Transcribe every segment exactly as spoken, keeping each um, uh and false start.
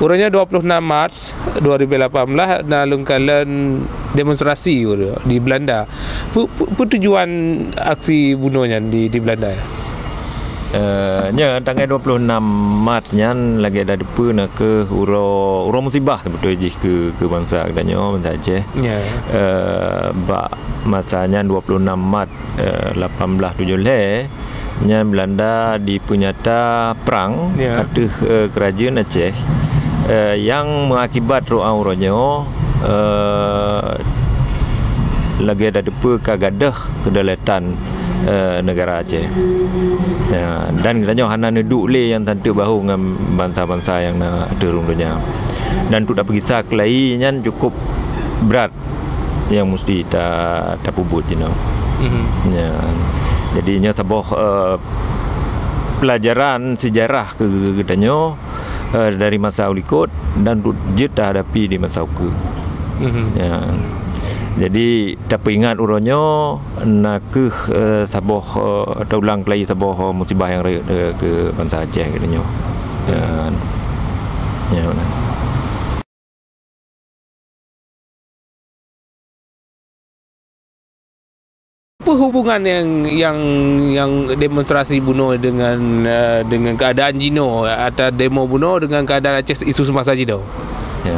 Uroe nyoe dua puluh enam Maret dua ribu lapan belas na lôn kalon demonstrasi di Belanda. Peue, peue, peue tujuan aksi bunoe nyan di, di Belanda? Eh, nya tanggai dua puluh enam Maret nyan lagèe dah teupeue na kheueh uroe, uroe musibah seubeutôi jih keu, keu bansa geutanyoe, bansa Aceh. Ya. Eh, bak masa nyan dua puluh enam Maret, eh, lapan belas tujoh lhèe, nyan Belanda dipeunyata prang, ya, ateueh, eh, keurajeuen Aceh, eh, nyang meuakibat rôh uroe nyoe, eh, lagèe dah teupeue ka gadôh keudaulatan, eh, neugara Aceh. Ya, dan geutanyoe hana neuduek lé nyang tanteuk bahô ngon bansa-bansa nyang na ateueh rhueng donya. Dan untuk tapeugisa keulayi nyan cukup brat nyang musti ta-, tapeubuet jinoe. Mhm. Ya. Jadi nyoe saboh, eh, pelajaran sejarah keu geutanyoe, eh, dari masa u likot dan tu jeuet tahadapi di masa ukeue. Mhm. Ya. Jadi tapeuingat uroe nyoe na kheueh, eh, saboh, eh, taulang keulayi saboh, eh, musibah nyang rayeuk, eh, keu bansa Aceh geutanyoe. Ya. Ya, beuna. Apa hubungan yang, yang, yang demonstrasi bunoe dengan, eh, dengan keadaan jinoe, atau demo bunoe dengan keadaan Aceh isu semasa jinoe? Ya.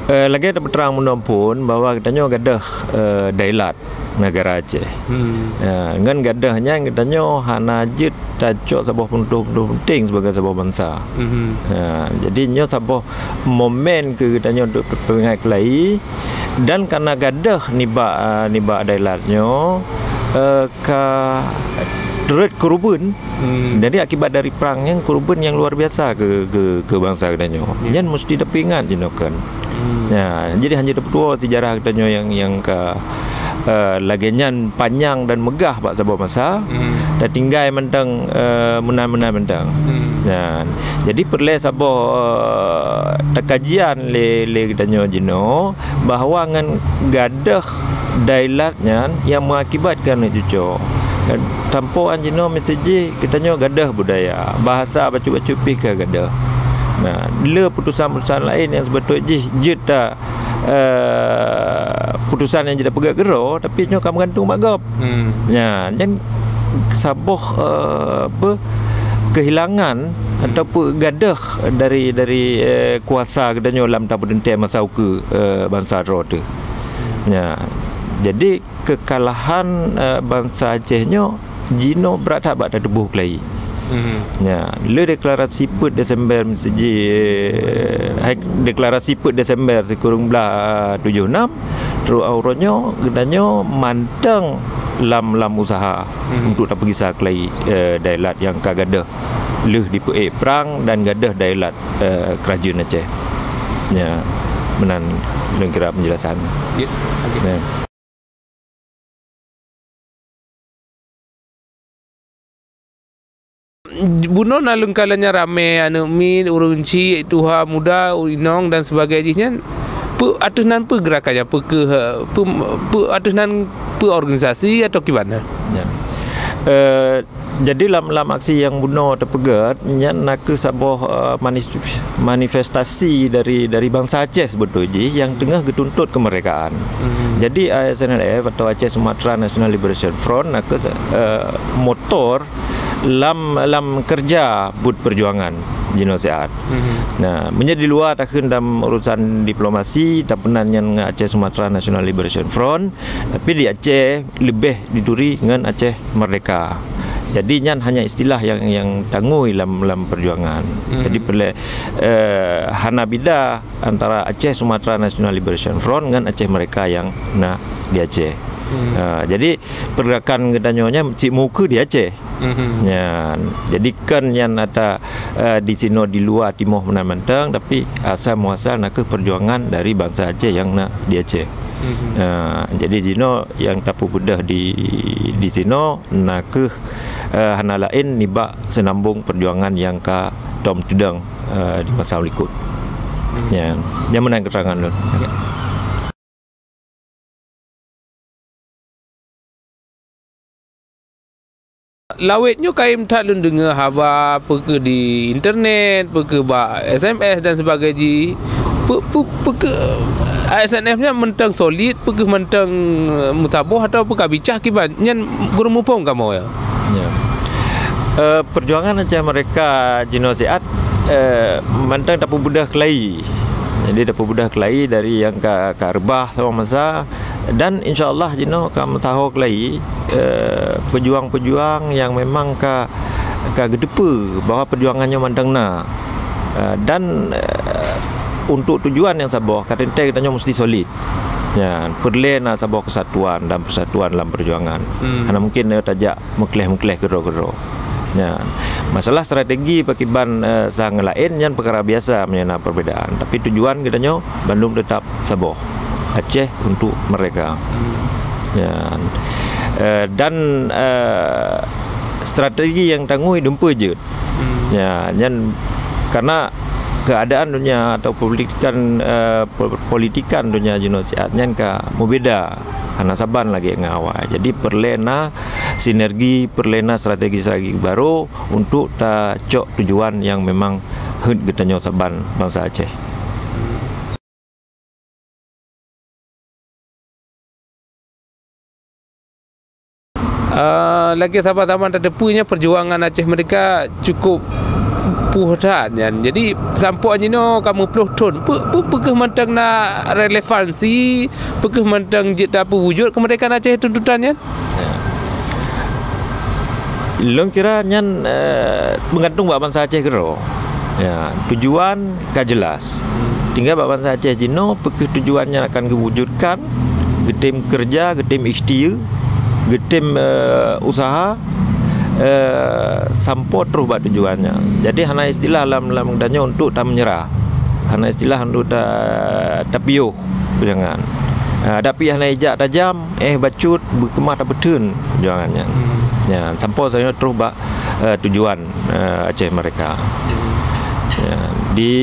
Eh, lagèe tapeutrang bunoe phon bahwa geutanyoe gadôh, eh, dailat neugara Aceh. Hmm. Ya, ngon gadôh nyan geutanyoe hana jeuet tacok saboh peunutôh-peunutôh penting sibagai saboh bansa. Mhm. Ya, jadi nyoe saboh momen keu geutanyoe untuk peuingat keulayi dan kareuna gadôh nibak, ah, nibak dailat nyoe, eh, ka rhot keureubeuen. Hmm. Jadi akibat dari prang nyan keureubeuen nyang luar biasa keu, keu, keu bansa geutanyoe. Ya. Nyan musti tapeuingat jinoe kan. Hmm. Ya, jadi hana tapeutuwoe sejarah geutanyoe nyang, nyang ka, eh, lagèe nyan panyang dan meugah bak saboh masa. Hmm. Tatinggai mantong, eh, meunan-meunan mantong. Hmm. Ya. Jadi peureulèe saboh, eh, takajian lé, lé geutanyoe jinoe bahwa ngon gadôh dailat nyan nyang meuakibat keu aneuk cucoe. Tanpa an jinoe meuseujih geutanyoe gadôh budaya, bahasa bacut-bacut pih ka gadôh. Nah, le putusan-putusan laén nyang seubeutôi jih jeuet ta, eh, putusan nyang jeuet tapeugèt keudroe, tapi nyoe ka meugantung bak gob. Hmm. Nya, nyan saboh, eh, apa, keuhilangan, hmm, ataupun gadôh dari, dari, eh, kuasa geutanyoe lam tapeuteuntèe masa ukeue, eh, bansa droe teuh. Nya, jadi keukalahan, eh, bansa Aceh nyoe jinoe brat that bak tatuboh keulayi. Mhm. Nya, le deklarasi peuet Desember meuseujih, eh, hai, deklarasi peuet Desember sikureueng blaih tujoh nam, trôk uroe nyoe geutanyoe mantong lam, lam useuha, mhm, untuk tapeugisa keulayi, eh, dailat nyang ka gadôh lheueh dipeuék prang dan gadôh dailat, eh, keurajeuen Aceh. Nya, meunan lôn kira penjelasan. Ya, oke. Ya. Bunoe na lôn kalon nyan ramè aneuk miet, ureueng chik, tuha, inong dan sebagainya jih nyan. Peue ateueh nan peue geurakan nyan? Peue keuh, peue, peue ateueh nan peue organisasi atau kiban? Ya. Eh, jadi lam, lam aksi nyang bunoe teupeugèt nyan na kheueh saboh, eh, manis-, manifestasi dari, dari bansa Aceh seubeutôi jih nyang teungoh geutuntot keumeurdekaan. Hmm. Jadi A S N L F atau Aceh Sumatra National Liberation Front na kheueh, eh, motor lam, lam keureuja buet peujuangan jinoe siat. Hmm. Nah, meunyoe di luwa takheun dalam urusan diplomasi, tapeunan nyan ngon Aceh Sumatra National Liberation Front, tapi di Aceh leubeh dituri ngon Aceh Merdeka. Jadi nyan hanya istilah nyang, nyang tangui lam, lam peujuangan. Hmm. Jadi peureulèe, eh, hana bida antara Aceh Sumatra National Liberation Front ngon Aceh Merdeka nyang na di Aceh. Hmm. Ah, jadi pergerakan geutanyoe nyan cit mukeue di Aceh. Mhm. Nyan. Jadi kon nyan ata, eh, di sinoe di luwa timoh meunan mantong, tapi asal muasal na kheueh perjuangan dari bansa Aceh nyang na di Aceh. Mhm. Eh, jadi jinoe nyang tapeubeudôh di, di sinoe na kheueh, eh, hana laén nibak seunambong perjuangan nyang ka tom teudong, eh, di masa likot. Mhm. Nyan. Nyan meunan keuterangan lôn. Ya. Lawét nyoe kayém that lôn deungoe haba, peu kheueh di internet, peu kheueh bak S M S dan sebagainya. Peu-, peu-, peu kheueh S N F nyan mantong solid, peu kheueh mantong, eh, meusaboh atawa peu ka bicah kiban. Nyan gurée muphom kamoe, ya. Ya. Eh, perjuangan Aceh Merdeka jinoe siat, eh, mantong tapeubeudôh keulayi. Jadi tapeubeudôh keulayi dari nyang ka, ka reubah saboh masa, dan insya Allah jinoe ka meusaho keulayi, eh, pejuang-pejuang nyang memang ka, ka geuteupeue bahwa perjuangan nyoe mantong na. Eh, dan, eh, untuk tujuan nyang saboh, ka teuntée geutanyoe meusti solid. Nyan, peureulée na saboh keusatuan dan persatuan lam perjuangan. Hmm. Hana mungkin tajak meukleh-meukleh keudroe-keudroe. Nyan, masalah strategi pakiban, eh, sang laén nyan peukara biasa meunyoe na perbedaan. Tapi tujuan geutanyoe bandum teutap saboh. Aceh untuk mereka. Hmm. Nyan. Eh, dan, eh, strategi nyang tangui dumpeue jeuet. Hmm. Ya, nyan karena keadaan dunia atau politikan, eh, po-, politikan dunia jinoe siat nyan ka meubeda. Hana saban lagée ngon awai. Jadi peureulée na sinergi, peureulée na strategi-strategi baru untuk tacok tujuan nyang memang heuet geutanyoe saban bansa Aceh. Ah, lagée saban-saban tateupeue nyan, perjuangan Aceh Merdeka cukup puih that nyan. Jadi sampoe jinoe ka meuploh thon, peu, peu, peu kheueh mantong na relevansi, peu kheueh mantong jeuet tapeuwujud keumeurdekaan Aceh tuntutan nyan? Ya. Lôn kira nyan, eh, meugantung bak bansa Aceh keudroe. Ya, tujuan ka jelas. Tinggai bak bansa Aceh jinoe, peu kheueh tujuan nyan akan geuwujudkan, geutem keureuja, geutem ikhtiar, geutem, eh, usaha, eh, sampoe troh bak tujuan nyan. Jadi hana istilah lam, lam geutanyoe untuk tameunyeurah. Hana istilah untuk ta-, tapiôh. Jangan. Ah, tapi hana ijak tajam, eh, bacut, beukeumah tapeutheun perjuangan nyan. Hmm. Ya, sampoe sayoe troh bak, eh, tujuan, eh, Aceh Merdeka. Hmm. Ya, di,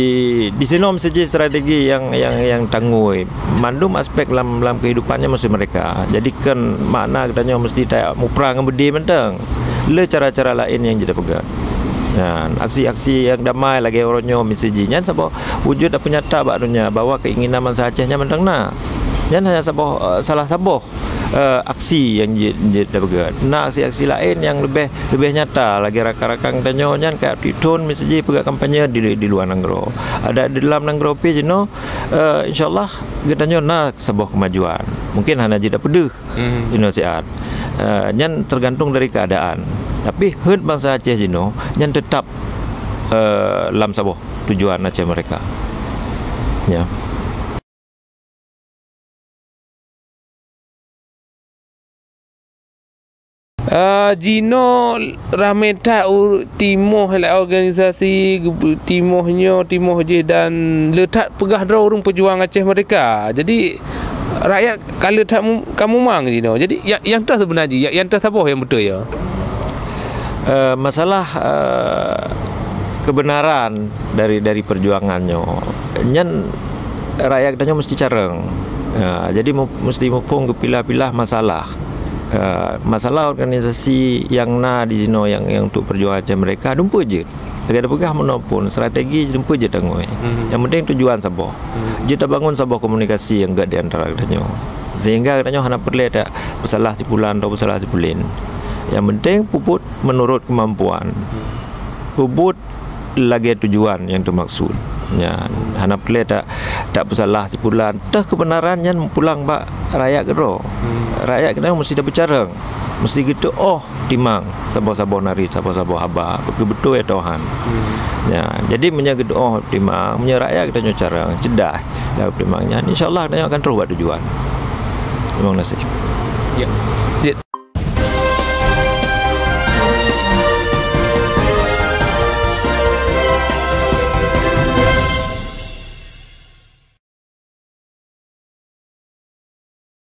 di sinoe meusti jih strategi nyang, nyang, nyang tangui. Mandum aspek lam, lam kehidupan nyan meusti merdeka. Jadi kon makna geutanyoe meusti tamuprang ngon beudé mantong. Le cara-cara laén nyang jeuet tapeugah. Nyan, aksi-aksi nyang damai lagée uroe nyoe meusti jih nyan saboh wujud dan peunyata bak donya bahwa keinginan bansa Aceh nyan mantong na. Nyan hanya saboh, eh, salah saboh, eh, aksi nyang jeuet, jeuet tapeugah. Na aksi-aksi laén nyang leubeh, leubeh nyata lagée rakan-rakan tanyoe nyan ka tiep thon meusti jih peugah kampanye di, di luwa nanggroe. Ada di dalam nanggroe pih jinoe, eh, insya Allah geutanyoe na saboh kemajuan. Mungkin hana jeuet tapeudeuh. Hmm. Jinoe siat. Eh, nyan tergantung dari keadaan. Tapi heuet bansa Aceh jinoe nyan teutap, eh, lam saboh tujuan Aceh Merdeka. Ya. Ah, jinoe ramé that u-, timoh lé organisasi, geubu-, timoh nyoe, timoh jih dan le that peugah droe ureuëng peujuang Aceh Merdeka. Jadi, rakyat ka le that mu-, ka mumang jinoe. Jadi, ya-, nyang toh seubeuna jih, ya-, nyang toh saboh nyang beutôi ya? Eh, masalah, eh, kebenaran dari, dari perjuangan nyoe, nyan rakyat geutanyoe meusti carông. Ya, jadi mu-, meusti muphom geupilah-pilah masalah. Eh, masalah organisasi nyang na di sinoe nyang, nyang untuk perjuangan Aceh Merdeka, dumpeue jeuet. Lagée tapeugah meunoe pun, strategi dumpeue jeuet tangui. Mhm. Nyang penting tujuan saboh. Mhm. Jeuet tabangun saboh komunikasi nyang gét di antara geutanyoe. Sehingga geutanyoe hana peureulée tapeusalah si pulan atau peusalah si pulen. Nyang penting peubuet meunurot keumampuan. Mhm. Peubuet lagée tujuan nyang teumaksud. Nyan, hana peureulée ta-, tapeusalah si pulan. Toh keubeunaran nyan pulang bak rakyat keudroe. Hmm. Rakyat keudroe meusti tapeucarông. Meusti geuteuôh timang saboh-saboh narit, saboh-saboh haba. Beutôi-beutôi atau han. Hmm. Nyan, jadi meunyoe geuteuôh timang, meunyoe rakyat geutanyoe carông, ceudah lam timang nyan, insya Allah geutanyoe akan troh bak tujuan. Terima kasih. Ya. Ya.